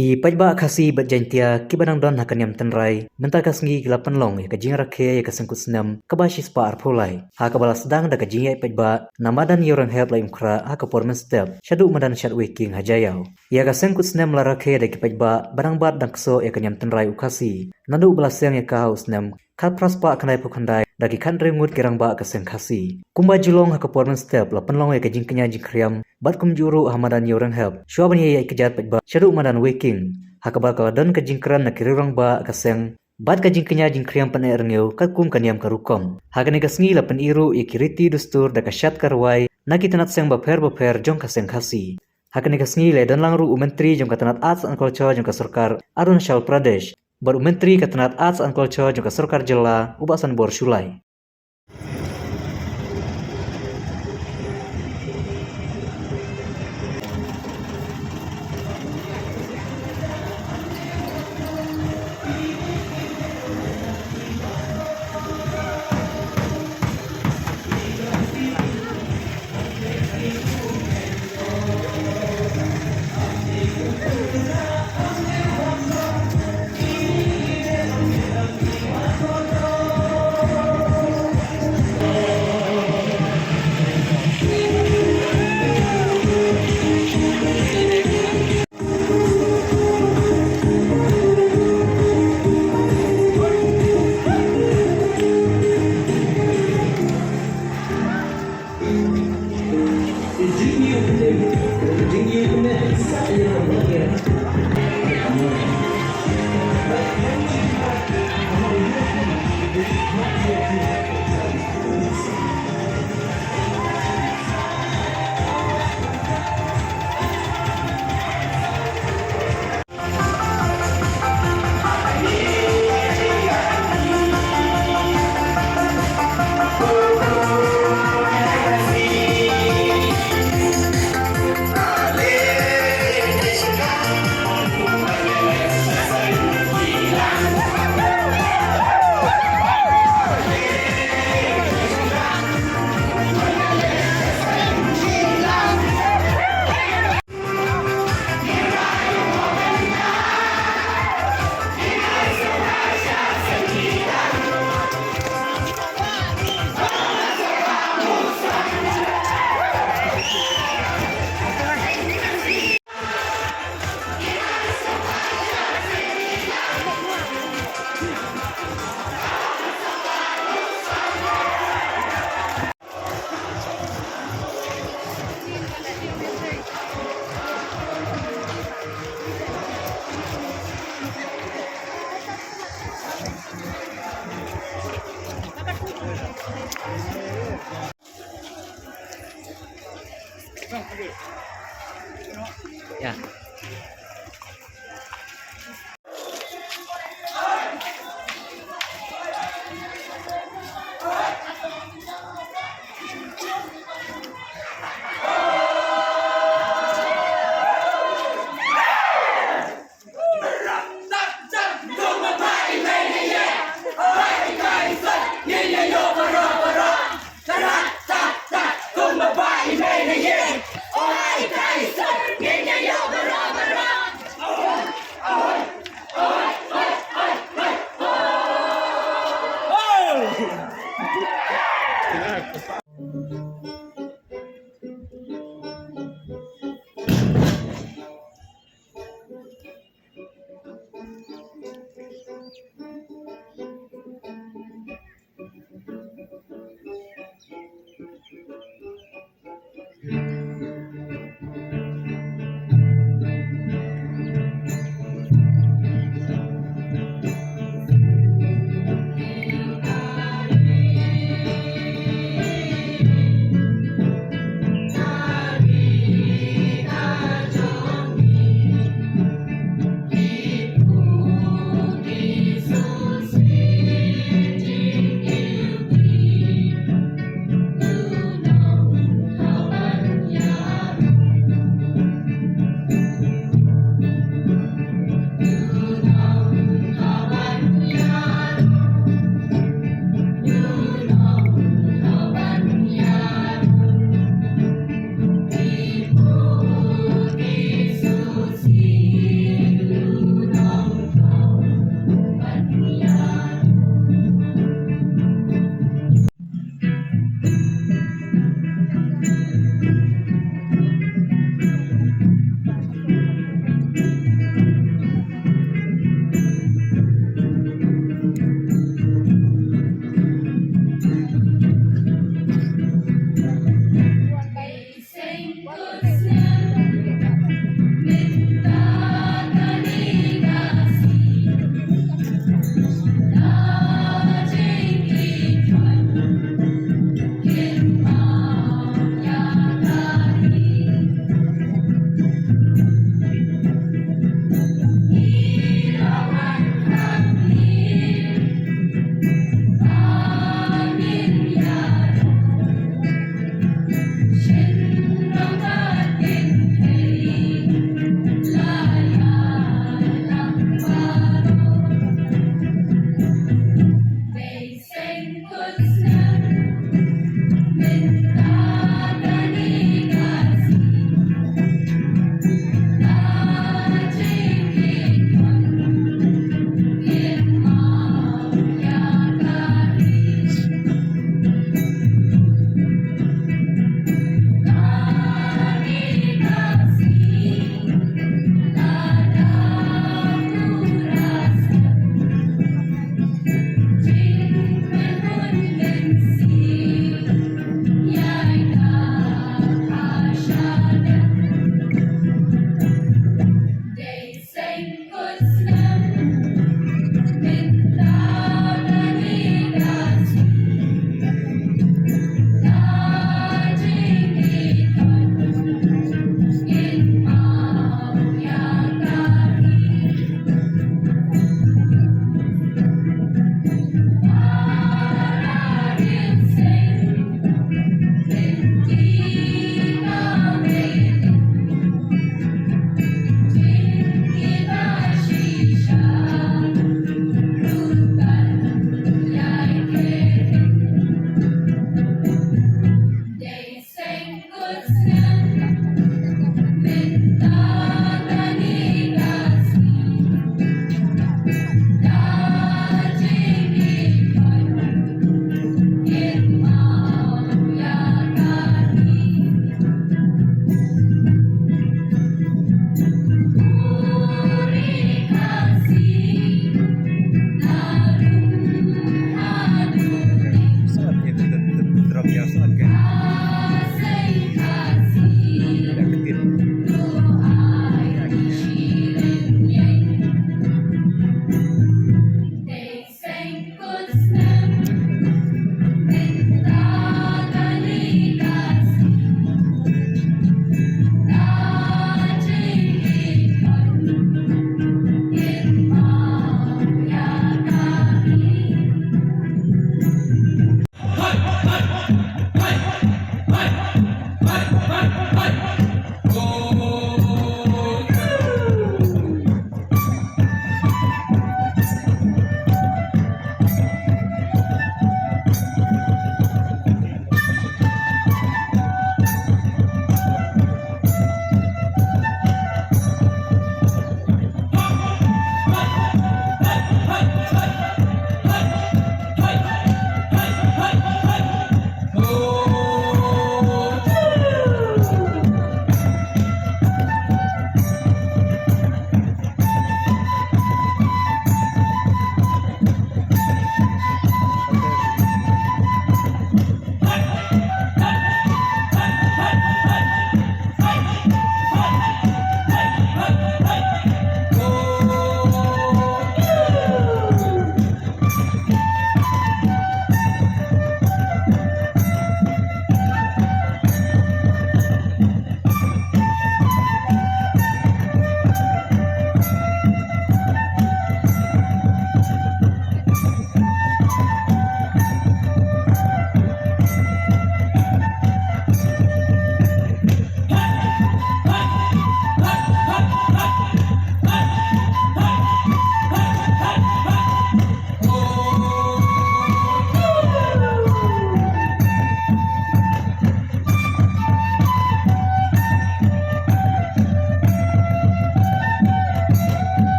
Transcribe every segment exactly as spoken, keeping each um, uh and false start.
Ki paidbah Khasi bad Jaintia kiba dang don ha ka niam tynrai mynta ka sngi ki la pynlong ïa ka jingrakhe ïa ka seng kut snem kaba shispah arphew lai, ha kaba la sdang da ka jingïaid paidbah na madan Ïewrynghep Laitumkhrah ha ka por mynstep shaduh madan Shadweiking ha Jaïaw. Ïa ka seng kut snem la rakhe da ki paidbah ba dang bat dang ksoh ïa ka niam tynrai u Khasi naduh ba la seng ïa ka ha u snem khatphra spah khyndaiphew khyndai da ki khathynriew ngut ki rangbah ka seng Khasi. Kumba ju long ha ka por mynstep la pynlong ïa ka jingkñia jingkhriam bad kumjuh ruh ha madan Ïewrynghep shuwa ban ïaid kjat paidbah shaduh madan Weiking, ha kaba ka la don ka jingkren na ki riew rangbah ka seng bad ka jingkñia jingkhriam pyneh rngiew katkum ka niam ka rukom. Ha kane ka sngi la pyni ruh ïa ki riti dustur da ka shad ka rwai na ki tnat seng bapher bapher jong ka seng Khasi. Ha kane ka sngi la ïadon lang ruh u Myntri jong ka tnat Arts and Culture jong ka sorkar Arunachal Pradesh bad u Myntri ka tnat Arts and Culture jong ka sorkar jylla u Bah Sanbor Shullai.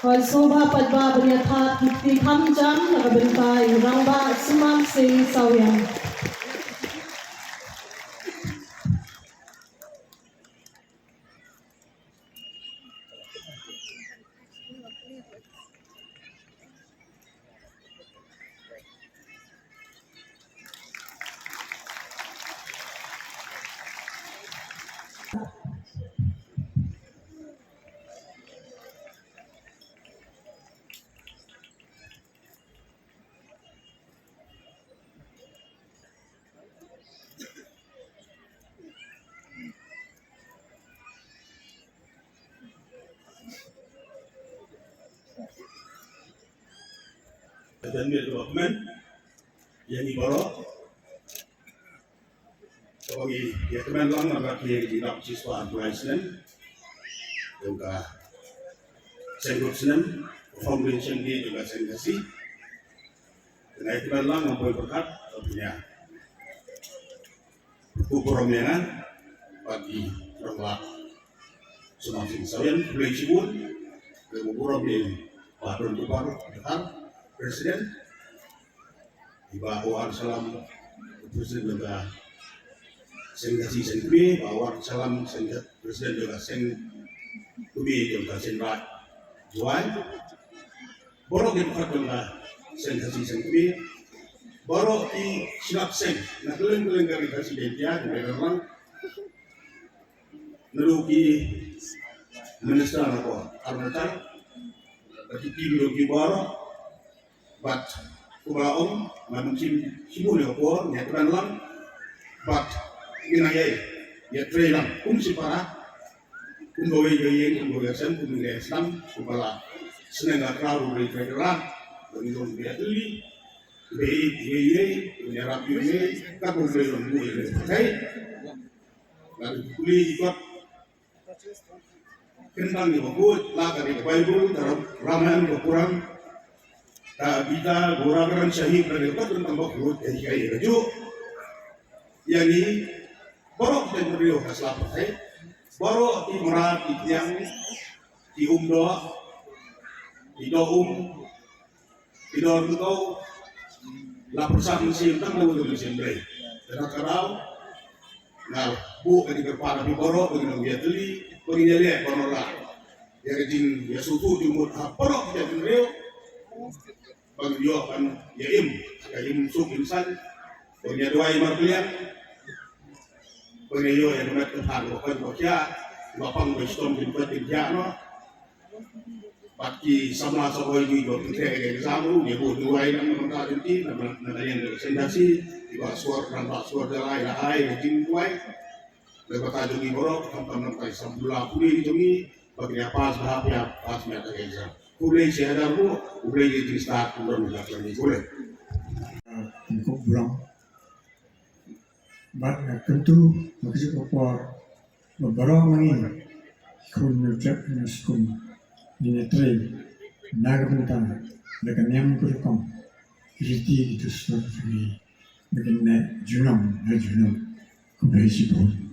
Ngi sngewbha pat ba ban ïa thad ki kti kham jam na ka bynta i Rangbah Sumar Singh Sawien. Ka dang miet ruh kmen ïa ngi baroh. Kaba ngi ïa kmen lang namar ki ïa ki dap shispah arphew lai snem jong ka seng kut snem, foundation day jong ka seng Khasi. Te nga ïa kmen lang ngam poi pyrkhat, ka punya. Ku burom ïa nga bad i Rangbah Sumar Singh Sawien, khublei shibun. Te ku burom ïa i Bah Don Kupar Dkhar, President. I Bah Wahar Shylla, President jong ka Seng Khasi Seng Kmie, Bah Wahar Shylla, Seng President jong ka Seng Kmie jong ka Seng Raij Jowai. Baroh ki dkhot jong ka Seng Khasi Seng Kmie. Baroh ki shlap seng na kylleng kylleng ka ri Khasi Jaiñtia, ki dei lang. Naduh ki minister na ka Arunachal, bad ki team jong ki baroh, bad kumba ong, nga nym shim shibun ïa ka por, ïa kren lang, bad ngin ïa, ïa trei lang kum shipara, kum kawei ka ïing, kum kawei ka sem, kum kawei ka sem, kumba la sneng ka khraw ruh, trei ka rat, ba ngin long ïa tylli, ïa ïeit ïa ïeit, ïa ïarap ïa ïeit, ka kum kawei long ïa ïeit. Nga khublei ïa ki kot, kyntang ïa ba khuid, la ka dei ka Baibl, ka Ram-, Ramayan, ka Quran, ka Gita, Gita Granth Sahib, ka dei ka kot kyntang ba khuid, ka hikai ïa kajuh. Ïa ngi baroh ki briew ka sla pyrthei, baroh ki mrad, ki tngiang, ki um doh, ki doh um, ki doh ryngkew, la pyrshang mynsiem tang na ka mynsiem Blei. Te na ka daw nga buh ka jingkyrpad ïa phi baroh ba ngin ïa tylli, ba ngin ïa leh baroh lah ïa ka jingïasngewthuh jingmut ha baroh ki jaitbynriew, ba ngin ïoh ban ïa im ha ka im suk im saiñ, ba ngin ïa duwai markylliang, ba ngin ïa ïoh ïa ka met ka phad kaba koit kaba khiah, ba pang ba shitom kin koit kin khiah noh. Bad ki samla samoi ngi ba pyntheh ïa ka exam ruh, ngi buh duwai na ka bynta jong ki, na ka liang jong ka seng Khasi, i Bah Sword, Rangbah Sword Jalai la ai ka jingduwai. Na ka bynta jong ngi baroh, khamtam na ka bynta ki samla pule jong ngi, ba kin ïa pass bha, ïa pass miat ka exam. Khublei shihajar nguh, khublei ïa ki stad, khublei ïa ki stad, khublei. Bad nga kyntu ba ka jingpynpor ba baroh ma ngi khun nongtrei nongskul ngin ïa trei na ka bynta da ka niam ka rukom, ki riti ki dustur jong ngi ba kin neh junom ha junom. Khublei shibun.